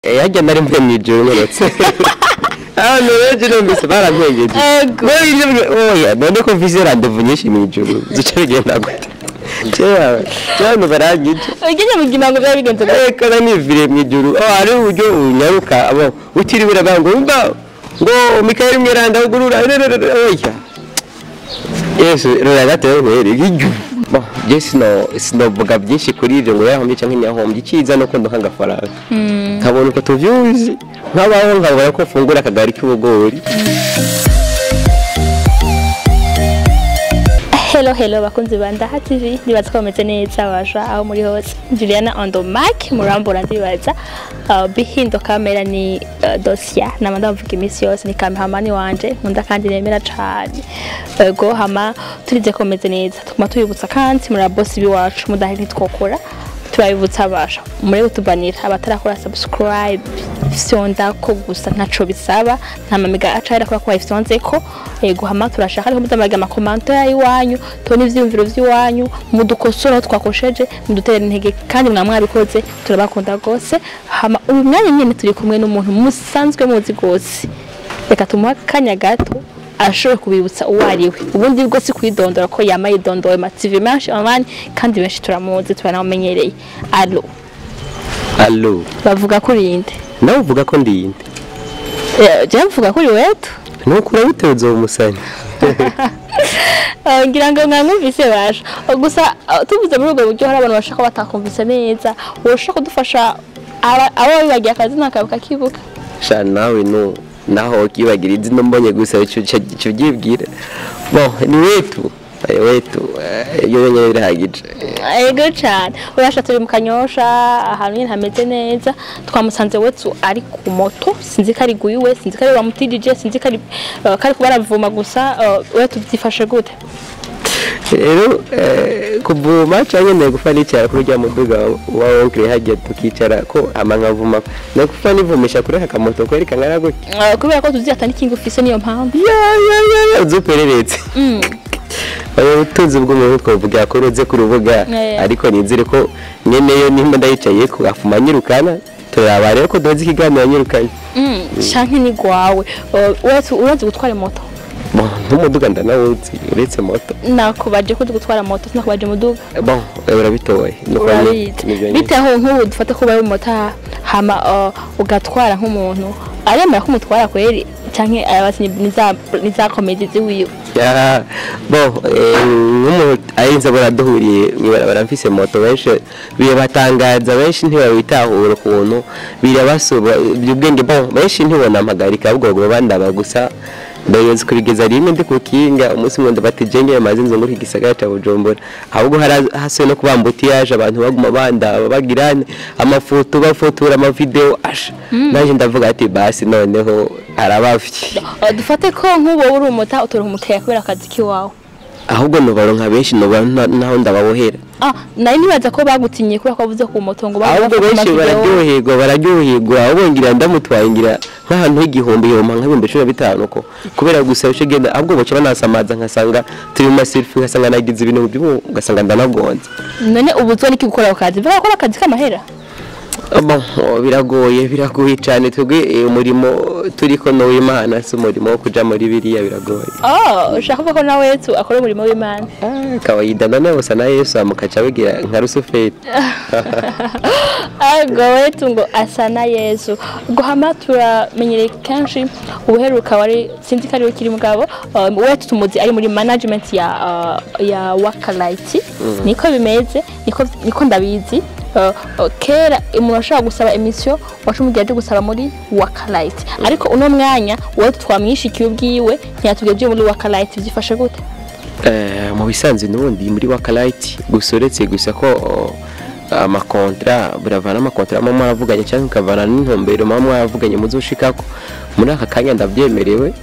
Hajya nari mvuye mu ijoro nkorotse. Abantu benshi numvise barantwengeje. Oya, none ko mvise rendez-vous nyinshi mu ijoro zica bigenda gute? Jewe cyane baranyije. Ugeze mu gimango byari bigenze gute? Reka nanivire mu ijoro. Oh, hari uburyo unyaruka abo utiriwe uravuga ngo umva ngo Mikael Mweranda ugurura. Oya, Yesu rora gato kweri ijyu. Bon, je sinovuga byinshi kuri ibyo ngo yahombye canke ntiyahombye. Icyiza nuko ndonka agafaranga, nkabona uko tuvyuzi, nkabaho, nkabona ko mfungura akagari k'ubugori. Hello hello bakunzi ba Ndaha TV, nibaza ko bameze neza basha aho muri hose. Juliana on the mic, murambura ndibaza. Behind the camera ni Dosia, nama ndavuga iminsi yose ni cameraman wanje nkunda kandi nemera cane. Ego hama turize ko meze neza, tuguma tubibutsa kandi muri boss biwacu mudahe ntitwokora, turabibutsa basha muri tubanira abatarakora subscribe, fyonda ko gusa ntaco bisaba, nta mamega aca kubera ko wayifyonze ko. Ego hama turashaka ariko mutamaga ama commentaire y'iwanyu, tubone ivyiyumviro vy'iwanyu, mudukosora aho twakosheje, mudutere intege kandi mwabikoze, turabakunda gose. Hama uyu mwanya nyene turi kumwe n'umuntu musanzwe muzi gose, reka tumuhe akanya gato ashobora kubibutsa uwo ari we. Ubundi bwo si kwidondora ko yama yidondoye ma TV menshi online kandi benshi turamuzi, turanamenyereye. Allo? Allo. Bavuga ko uri inde? Nawe uvuga ko ndi inde? Je mvuga ko uri wetu. Nuko urabitoza uwo musani. Ngira ngo mwamwumvise basha. Gusa tuvuze muri ubwo buryo hari abantu bashaka batakumvise neza, woshaka kudufasha abo bibagiye akazina kawe kakibuka? Sha nawe no naho ukibagira izina mbonye gusa ico byibwira. Bon, ni wetu. Wetu iyo nyene birahagije. Ego cane. Urasha turi mu Kanyosha ahantu nyene hameze neza, twamusanze wetu ari ku moto, sinzi ko ari guyiwe, sinzi ko ari bamutidije, sinzi ko ari kari kubaravuma gusa. Wetu byifashe gute? Rero kuvuma canke negufa nicara kuri rya muduga wa oncle hajya tukicara ko ama nkavuma, negufa nivumisha kuri aka kamoto kweri kangana gutya. Kubera ko tuzi ata n'ikinga ufise niyo mpamvu. Ya uzupereretse. Ubutunzi bw'umuntu twavuga ko uruze ku rubuga, ariko nizere ko nyeneyo nimba ndayicaye ko afuma nyirukana, turaba rero ko duheze ikiganiro nyirukanye. Canke ni gwawe. Wetu urazi gutwara moto? Bon, n'umuduga ndanawuzi uretse moto. Nakubaje ko gutwara moto, sinakubaje umuduga. Bon, urabitoye. Biteho nk'ubu dufate ko baye umota hama ugatwara nk'umuntu aremera ko umutwara kweri canke abasinyi niza comedy ziwiwe? Ya, bon, nk'umuntu arinze baraduhuriye mw'ibarabara mfise moto, benshi birabatangaza, benshi ntibabitahura ukuntu birabasuba iby'ubwenge. Bon, benshi ntibonampagarika ahubwo baguma bandaba gusa. Ndayoza kubigeza rimwe ndi kukinga umunsi umwe ndabatije ngeye maze nzo muri gisagara ca Bujumbura, ahubwo hasuye no kubambutiyaje abantu baguma bandaba bagirane amafoto bafotora ama video asha. Naje ndavuga ati basi noneho arabafye. Dufate ko nk'ubo uri umota utora umukaya kubera akazi kiwawe. Ahubwo nobaronka benshi noba naho ndababohera. Nari nibaza ko bagutinye kubera ko bavuze ku moto ngo ahubwo benshi bararyoherwa ahubwo ngira ndamutwaye ngira nk'ahantu h'igihumbi yoma nka 15,000 ko kubera gusa uce genda, ahubwo baca banasamaza nkasanga turi mu maselfie, nkasanga nagize ibintu by'ubu ugasanga ndanagonze. None ubuzwa niki gukora akazi? Vuga ko akazi k'amahera. Bon, biragoye cyane twebwe umurimo turiko no w'Imana, si umurimo wo kuja muri biriya biragoye. Ushaka kuvuga ko nawe Yesu akora umurimo w'Imana? Kawaida none gusa na Yesu amukaca bigira nka Rusuferi. Ego wetu ngo asa na Yesu. Guhama turamenyereye kenshi ubuheruka wari sinzi ko ari ukiri mugabo wetu tumuzi ari muri management ya Wakalite. Niko bimeze, niko ndabizi. Kera umuntu ashobora gusaba emission wacumugiye aje gusaba muri Wakalite, ariko uno mwanya wetu twamwishikiye ubwiwe ntiyatubwiye byo muri Wakalite byifashe gute? Mu bisanzwe n'ubundi muri Wakalite gusa uretse gusa ko amakontra buravana amakontra mama mwaravuganye cyangwa ukavana n'intumbero mama mwaravuganye muzoshikako. Muri aka kanya ndavyemerewe,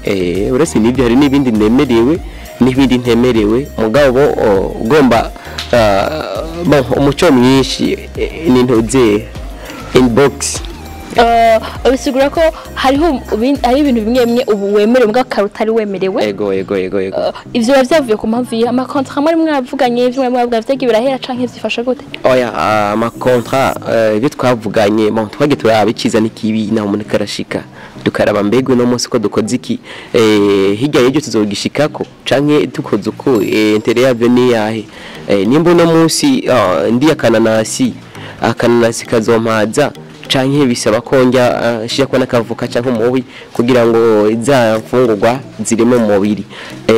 uretse n'ibyo hari n'ibindi nemerewe n'ibindi ntemerewe, mugabo ugomba bon umuco mwinshi n'intuze inbox. Bisigura ko hariho hari ibintu bimwe bimwe ubu wemerewe mbwa kare utari wemerewe. Ego, ego, ego, ego. Ivyo biba vyavuye ku mpamvu yihe? Ama contrat mwari mwavuganye, ivyo mwari mwavuga vyagiye birahera canke vyifashe gute? Oya, ama contrat, ibyo twavuganye, bon, twagiye turaba iciza n'ikibi naho umuntu karashika, tukaraba mbega uno munsi ko dukoze iki, hirya y'ibyo tuzogishikako canke dukoze uko, intérêt yavyo ni yahe? Nimba uno munsi ndi akananasi, akananasi kazompaza canke bisaba ko njya shirako n'akavoka canke umubi kugira ngo za mfungurwa zireme mu mubiri.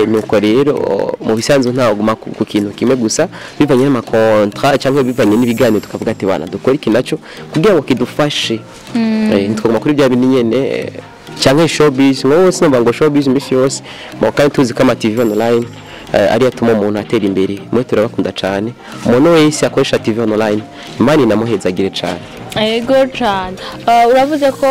Nuko rero mu bisanzwe ntawuguma ku kintu kimwe gusa, bivanye n'ama contrat canke bivanye n'ibiganiro, tukavuga ati bana dukora iki naco kugira ngo kidufashe. Ntitwaguma kuri bya bindi nyene, canke showbiz wowe sinumva ngo showbiz imisi yose. Bon, kandi tuzi ko ama TV online ariyo atuma umuntu atera imbere. Mwe turabakunda cane, umuntu wese akoresha TV online, Imana inamuhezagire cane. Ego cane. Uravuze ko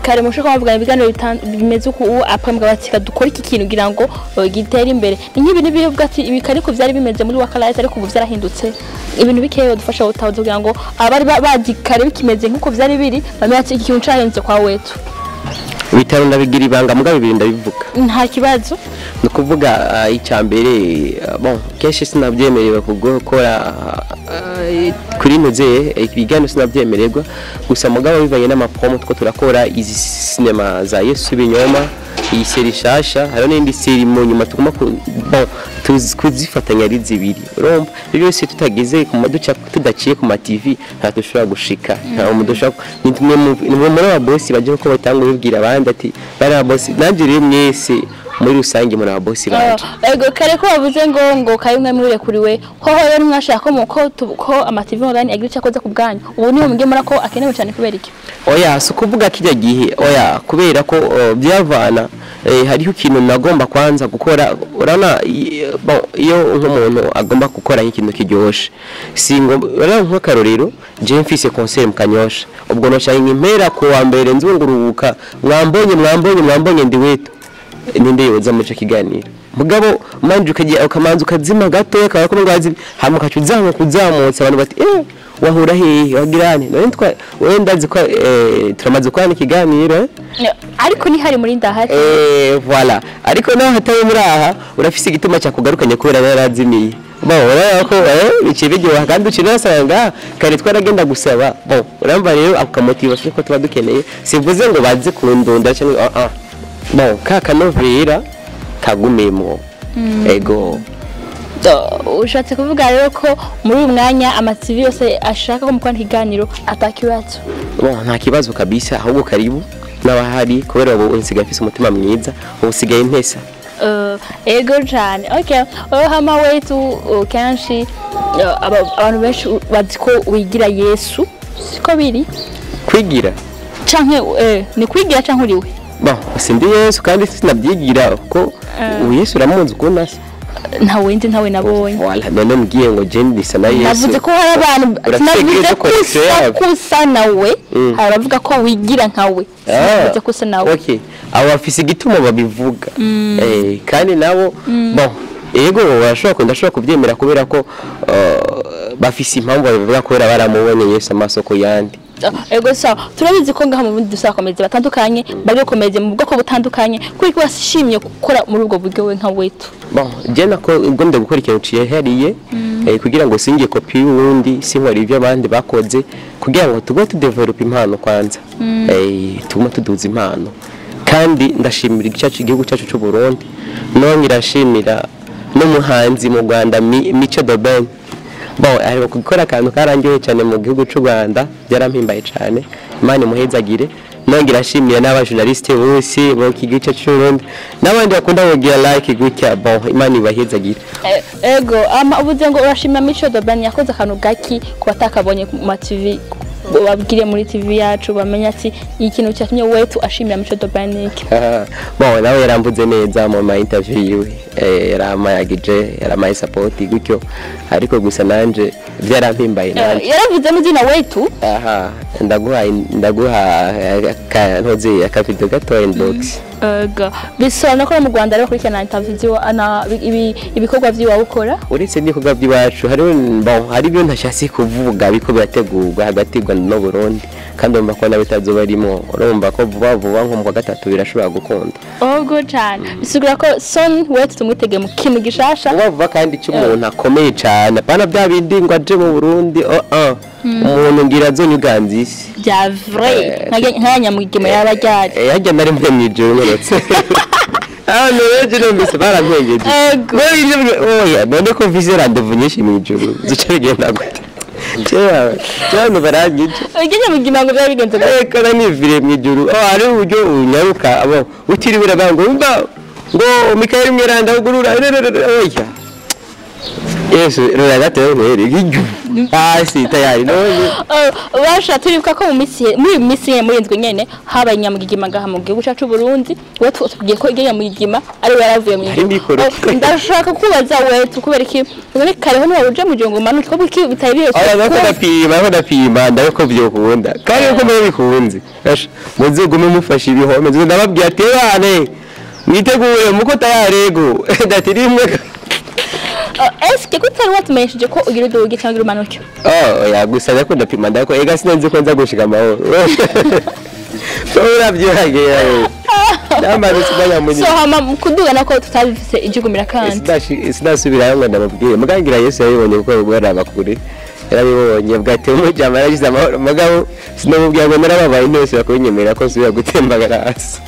kare mushaka muvugana ibiganiro bimeze uku, ubu après mugabo ati dukora iki kintu kugira ngo gitere imbere. Ni nk'ibintu bivuga ati ibi ariko vyari bimeze muri Wakalite, ariko ubu vyarahindutse. Ibintu bikeyo dufasha gutahuza kugira ngo abari bazi kare bikimeze nk'uko vyari biri bamenye ati iki kintu cahindutse kwa Wetu. Bitaro ndabigira ibanga, mugabo bibiri ndabivuga. Nta kibazo. Ni ukuvuga icya mbere, bon, kenshi sinabyemerewe gukora kuri nuze ibiganiro, sinabyemererwa gusa. Mugabo bivanye n'ama promo two turakora, izi sinema za Yesu binyoma, iyi série shasha, hariho n'indi série mu nyuma tugomba bon, kuzifatanya ari zibiri. Urumva ibyo byose tutageze ku maduca, tudaciye ku ma TV, nta dushobora gushika, nta muntu dushobora. Ni tumwe ni mwe muri aba boss baje ko batanga ubibwira abandi ati bari aba boss, nanjye rero mwese muri rusange muri aba boss banje. Ego, kare ko bavuze ngo kare mwe murekuriwe hoho, rero mwashaka ko ko ko ama TV online agira icyo akoze ku bwanyu, ubu niho mugiye mura ko akenewe cyane kubera iki? Oya, si ukuvuga kijya gihe, oya, kubera ko byavana, hariho ikintu nagomba kwanza gukora. Urabona bon, iyo nk'umuntu agomba gukora nk'ikintu kiryoshe, si ngo urabona nk'akarorero je mfise concert mu Kanyosha, ubwo noca impera ku wa mbere nzunguruka, mwambonye, mwambonye, mwambonye, ndi Wetu, ninde yoza muri ico kiganiro? Mugabo manje ukagiye ukamanza ukazima gato akaba ko ngazi, hama ukaca uzamuka uzamutse, abantu bati wahura hehe, wagirane none twa wewe ndazi ko turamaze gukorana ikiganiro. Ariko ni hari muri Ndahari. Voilà, ariko naho hatari muri aha, urafise igituma cyakugarukanye kubera yarazimiye. Bon, urabona ko biciye biryoha kandi uciye unasanga kare twaragenda gusaba. Bon, urumva rero ako ka motivation ko tuba dukeneye, sivuze ngo baze kundunda cyangwa ah ah, bon, ka kanovera kagumemwo, ego. Ushatse kuvuga rero ko muri uyu mwanya ama TV yose ashaka ko mukorana ikiganiro atakibazo? Bon, nta kibazo kabisa, ahubwo karibu n'abahari, kubera ubu nsigaye mfise umutima mwiza, ubu usigaye ntesa. Ego cyane. Okay, hama Wetu, kenshi abantu benshi bazi ko wigira Yesu, siko biri? Kwigira? Canke ni kwigira canke uriwe? Bon, sindi Yesu kandi sinabyigira, kuko ubu Yesu uramuzi ukuntu asa? Ntawe nzi, ntawe nabonye. Wala none mbwiye ngo je ndisa na Yesu? Navuze ko hari abantu Urafite sinavuze église ko connexion usa yabo. ko usa nawe. Hari abavuga ko wigira nkawe, sinavuze ko usa nawe. Okay, abo bafise igituma babivuga, kandi nabo, bon, yego, barashobora, ndashobora kubyemera kubera ko bafise impamvu babivuga, kubera baramubonye Yesu amaso ku yandi. Ego, sawa. Turabizi ko ngaha mu bundi dusaba komeze batandukanye bari gukomeza mu bwoko butandukanye, kuri ko washimye gukora muri ubwo buryo we nka Wetu? Bon, je nako ubwo gukora ikintu cihariye, kugira ngo singe copie y'uwundi, sinkora ibyo abandi bakoze, kugira ngo tugume tudevelope impano kwanza, tugume tuduza impano. Kandi ndashimira igihugu igihugu cyacu cy'u Burundi, nongera nshimira n'umuhanzi mu Rwanda, Mico The Ben. Bon, ari gukora akantu karangiwe cyane mu gihugu cy'u Rwanda, byarampimbaye cyane, Imana imuhezagire. Nongera nshimira n'aba journaliste bose bo ku gihugu cyacu cy'u Burundi n'abandi bakunda kugira like gutya. Bon, Imana ibahezagire. Ego, ama uvuze ngo urashima Mico The Ben, yakoze akantu gaki ku batakabonye ku ma TV, babwire muri TV yacu bamenye ati ikintu cyatumye Wetu ashimira Mico The Ben ni iki? Bon, nawe yaramvuze neza mu ma interview yiwe, yaramayagije, yaramaye support gutyo, ariko gusa nanje byarampimbaye nanje. Yaravuze n'izina Wetu? Aha, ndaguha ntoze akavido gato inbox. Ego, bisobanura ko no mu Rwanda rero bakurikirana interview ibikorwa vy'iwawe ukora. Uretse n'ibikorwa by'iwacu, hariho, bon, hari ibyo ntashatse kuvuga biko birategurwa hagati y'u Rwanda n'u Burundi, kandi urumva ko nawe itazoba arimo, urumva ko vuba vuba nko mu kwa gatatu birashobora gukunda. Ogo cyane, bisigura ko soon wetu tumwitege mu kintu gishasha. Vuba vuba, kandi icyo umuntu akomeye cyane, apana bya bindi ngo aje mu Burundi, oh oh, umuntu ngira azonyuganza isi. Bya vrai, nka nyamugigima yaba ryari. Harya nari mvuye mu ijuru nkorotse. Hano rero numvise barantwengeje. Ego. Oya, none ko mvise rendez-vous nyinshi mu ijuru, zica bigenda gute? Kera cyane baranyica. Ujya nyamugigima ngo byaba bigenze gute? Reka nanivire mu ijuru. Oh, hari uburyo unyaruka abo utiriwe uravuga ngo umva ngo Mikaeli Mweranda ugurura, oya. Yesu rora gato rero ijyu hasi tayari none. Basha turibuka ko mu minsi, muri iyi minsi nyene, muri indwi nyene, habaye nyamugigima ngaha mu gihugu cacu Burundi. We tubwiye ko iryo nyamugigima ari we yaravuye mu Ari ijuru. mikoro. Ndashaka kubaza wetu, kubera iki none kareho ntiwari uje mu gihe ngo umanuke, ko iki bitari bihetse? Oya, ndako ndapima, ndako ndapima, ndako byokunda kandi uko mbere bikunze. Asha, muzegume mufashe ibihome, nze ndababwira ati bane mwitegure muko tayarego ndati rimwe. Eske ko utari watumenyesheje ko ugira uduge cyangwa ugira umanuke? Oh, oya, gusa ndako ndapima, ndako ega sinzi ko nza gushika amahoro. So urabyihagera namanutse umwanya munini. So hama mu kuduga nako tutabifise ijugumira kandi. Sinasubirayo ngo ndababwire, mugangira Yesu yabibonye kuko yaraba kure, yarabibonye bwa ati umujama yaragize amahoro. Mugabo sinamubwira ngo narababaye, ntose bakubinyemera ko nsubira gutembagara hasi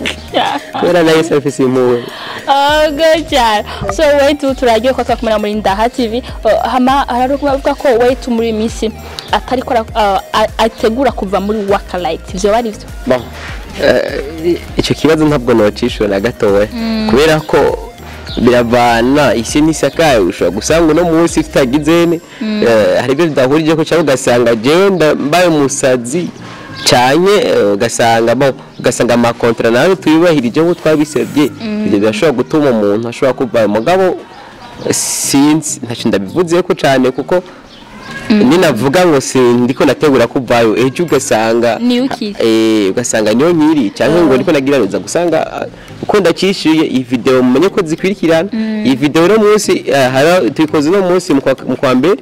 kubera na Yesu afise impuhwe. Ogo cyane. So wetu turagiye ko twakumira muri Ndaha TV. Hama hari kuvuga ko wetu muri iyi minsi atari ko ategura kuva muri Waka Light, ivyo bari byo? Bon, icyo kibazo ntabwo nocishura na gatoya, kubera ko biravana isi n'isakaye. Ushobora gusanga uno munsi tutagize hari ibyo tudahurije ko, cyangwa ugasanga jewe mbaye umusazi cyane, ugasanga, bon, ugasanga ama contrats nawe tuyubahirije nk'uko twabisabye. Ibyo birashobora gutuma umuntu ashobora kuva, mugabo sinzi, ntacyo ndabivuze ko cyane, kuko ninavuga ngo sindiko nategura kuvayo, ejo ugasanga Niyo ukiri. Ugasanga niyo nyiri, cyangwa ngo ndiko nagiraneza gusanga uko ndacishuye iyi video, mumenye ko zikurikirana iyi video no munsi, hari tuyikoze no munsi mu kwa mbere,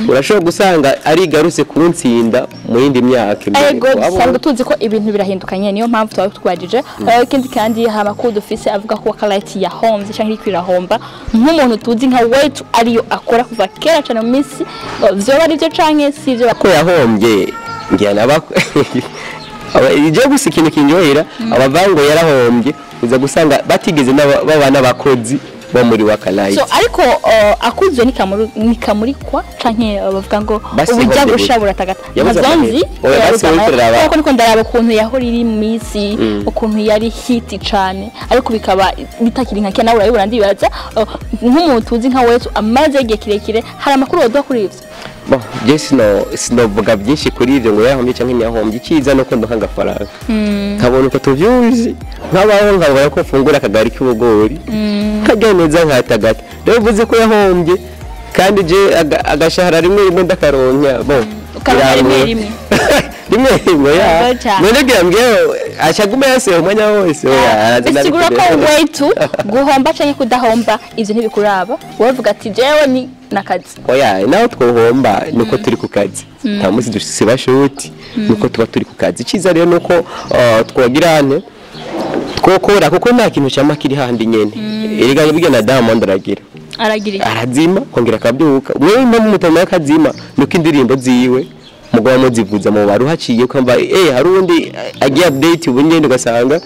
urashobora gusanga ari igarutse kuntsinda mu yindi myaka imbere. Ego, dusanzwe tuzi ko ibintu birahindukanye, niyo mpamvu twaba twagije. Ikindi kandi, hari amakuru dufise avuga ko Waka Light yahomvye canke iriko irahomba. Nk'umuntu tuzi nka wetu ariyo akora kuva kera cane mu minsi, vyoba ari byo canke si ivyo? Ko yahombye, ngira naba ibyo gusa ikintu kinyohera abavango yarahombye, uza gusanga batigeze baba n'abakozi bo muri Waka Light. So ariko akuzwe nikamurikwa canke bavuga ngo Basi ubujya hombye gusha gute? buratagata. Yabuze Ntazonzi. amahera. Oya, basi wowe turaraba. Kuko niko ndaraba ukuntu yahora iri mu minsi, ukuntu yari hit cane, ariko bikaba bitakiri nka kera, nawe urabibona ndibaza. Nk'umuntu tuzi nka wetu amaze igihe kirekire, hari amakuru woduha kuri ivyo? Bon, je sinovuga byinshi kuri ibyo ngo yahombye cyangwa ntiyahombye. Icyiza nuko nduha agafaranga nkabona uko tuvyuzi, nkabaho, nkabona ko mfungura akagari k'ubugori nkarya neza nkatagata. Rero uvuze ko yahombye kandi je agashahara rimwe rimwe ndakaronka, bon. Ukaronka rimwe Birangora. rimwe. Rimwe rimwe ya. Yego cyane. None ngira mbwiye ashaguma yase umwanya wose, oya, araza. Bisigura ko ndabikora. wetu guhomba canke kudahomba ivyo ntibikuraba, wowe uvuga ati jewe ni nakazi. Oya, naho twohomba nuko turi ku kazi, nta munsi dusiba shoot, nuko tuba turi ku kazi. Icyiza rero nuko twogira ane twokora, kuko nta kintu cyama kiri handi nyene. Erega burya na Diamond aragira Aragira iki? Arazima kongera akabyuka. Mwe mpamvu mutamenya akazima nuko indirimbo ziwe mugaba muzivuza mu baru haciye, ukamva hari undi agiye update ubu nyene, ugasanga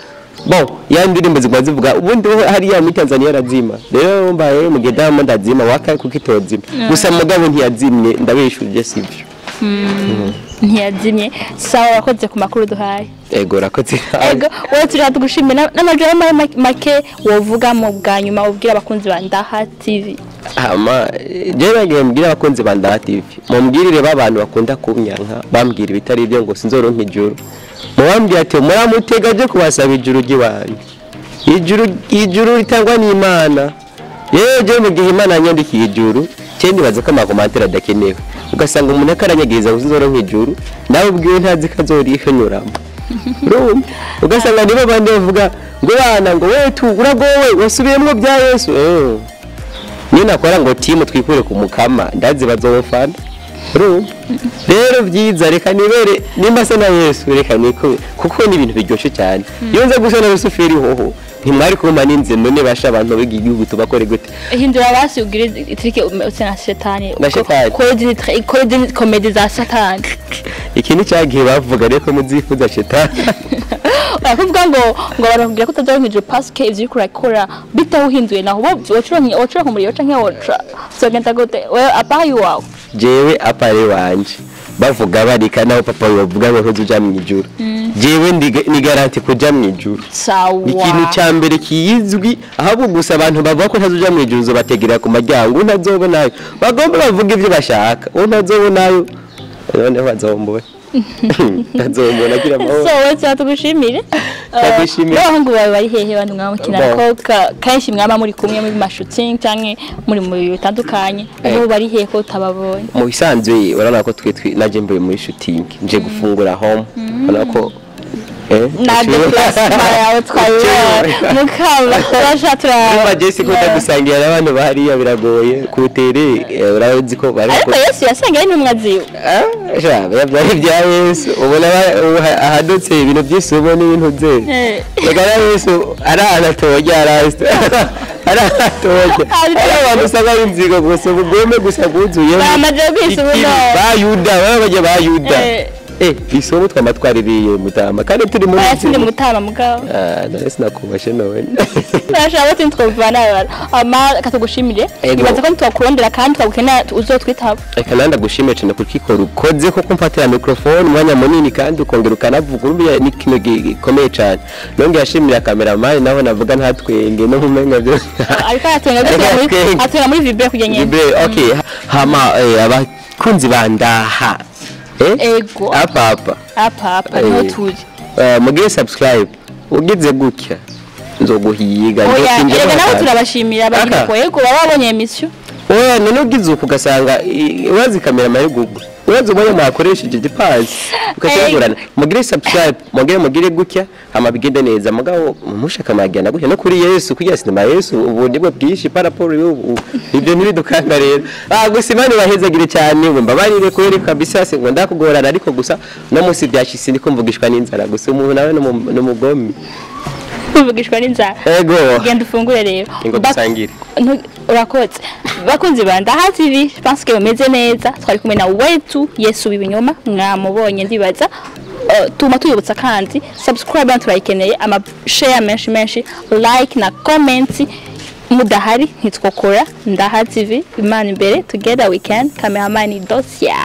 bon, ya ndirimbo zigwa zivuga ubundi we hariya muri Tanzania arazima. Rero mbaye mu gihe Diamond azima, waka kuko itozima gusa, mugabo ntiyazimye, ndabeshuje, sivyo. Ntiyazimye. Sawa, wakoze ku makuru duhaye. Ego, urakoze. Ego, wowe turiya tugushimira n'amajambo make wovuga mu bwa nyuma ubwira abakunzi ba Ndaha TV. Hama jewe nagiye mbwira abakunzi ba Ndaha TV, mumbwirire b'abantu bakunda kumyanka bambwira ibitari ibyo ngo sinzoronka ijuru, mubambwira ati muramutega aje kubasaba ijuru ry'iwanyu. Ijuru, ijuru ritangwa n'Imana. Rero jewe mu gihe Imana yanyandikiye ijuru, cye nibaza ko ama commentaires adakenewe. Ugasanga umuntu akaranyagiriza ngo sinzoronka ijuru, nawe ubwiwe ntazi ko azorihinyuramo. Urumva, ugasanga nibo bandi bavuga ngo Ngo bana ngo wetu uragowe wasubiyemwo bya Yesu. Niyo nakora ngo timu twikure ku mukama ndazi bazofana. Rero byiza reka nibere nimba se na Yesu reka niko kuko ni ibintu biryoshye cyane. Iyo nza gusa na Rusuferi hoho ntimwari kumpa n'inze none basha abantu b'igihugu tubakore gute. Hindura basi ugire itrike na shetani. Na shetani. Kore komedi za satani. Iki ni cyagihe bavuga reko muzifuza shetani. Bakuvuga ngo barakubwira ko utazaronka ijuru parce ivyo uriko urakora bitawuhinduye naho wocuranka umuriro canke woca zogenda gute wewe apayi wawe? Jewe apare wanje bavuga barika naho papa bavuga ngo ntuzuja mu ijuru. Jewe ni garanti kuja mu ijuru. Sawa. Ikintu ca mbere kiyizwi ahubwo gusa abantu bavuga ko ntazuja mu ijuru zobategera ku maryango ntazobonayo. Bagomba bavuga ivyo bashaka ntazobonayo none bazomboye. Ntazombona kira mahoro. So wewe tugushimire. Ndagushimire. Abahungu bawe bari hehe bantu mwamukina ko kenshi mwaba muri kumwe muri mashooting canke muri mu bitandukanye ubu bari hehe ko utababonye? Mu bisanzwe urabona ko twe naje mvuye muri shooting nje gufungura home urabona ko na déplacement yawe twayibonye mukaba turashatura. Urumva Jesse ko ndagusangira n'abantu bahariya biragoye kutere urazi ko bari ariko Yesu yasangiye n'intumwa ziwe. Sha byari bya Yesu ubona ahadutse ibintu by'isumo n'ibintu bye. Reka na Yesu arahatojya arahise arahatojya abantu usanga ari inzigo gusa ubugome gusa bwuzuye bamaze kwisumo ba Yuda baba ba Yuda. Isomo twamatwaririye mutama kandi turi muri sindi mutama mugabo. None sinakubashe nawe. Turashaka ko twovana ama katugushimire. Ibaza ko twakurondera kandi twagukenera uzotwitaba. Reka nanda gushimire cyane kuko ukoze ko kumfatira microphone umwanya munini kandi ukongera ukanavuga urumva ni kino gikomeye cyane. Nongera ashimira cameraman naho navuga ntatwenge no mumenga byo. Ariko atwenga muri vibre kujya nyene. Vibre okay hama abakunzi bandaha. Ego. Apa. Apa niho turi. Mugire subscribe. Ugize gutya nzoguhiga nzokinjira. Oya, nawe turabashimira abagiko ego babonye emission. Oya none ugize uko ugasanga urazi kamera mari Google. Urazi ubonye mwakoresheje igipazi ukakigurana. Mugire subscribe, mugire gutya hama bigende neza. Mugabo mushaka magana gutya no kuri Yesu kugira sinema Yesu ubu nibwo bwishi paraporo y'ubu. Ibyo ntibidukanga rero. Gusa Imana ibahezagire cyane ngo mbabarire kweri kabisa ngo ndakugorana ariko gusa no munsi byashise ndiko mvugishwa n'inzara gusa umuntu nawe no mugomi. Mvugishwa n'inzara. Ego. Genda ufungure rero. Ngo dusangire. Urakoze. Bakunzi ba Ndaha TV, pense que bameze neza. Twari kumwe na wetu Yesu w'ibinyoma mwamubonye ndibaza. Tuma tuyibutsa kandi subscribe turayikeneye ama share menshi menshi like na comment mudahari ntitwokora. Ndaha TV, Imana imbere, together we can. Cameraman Dosia.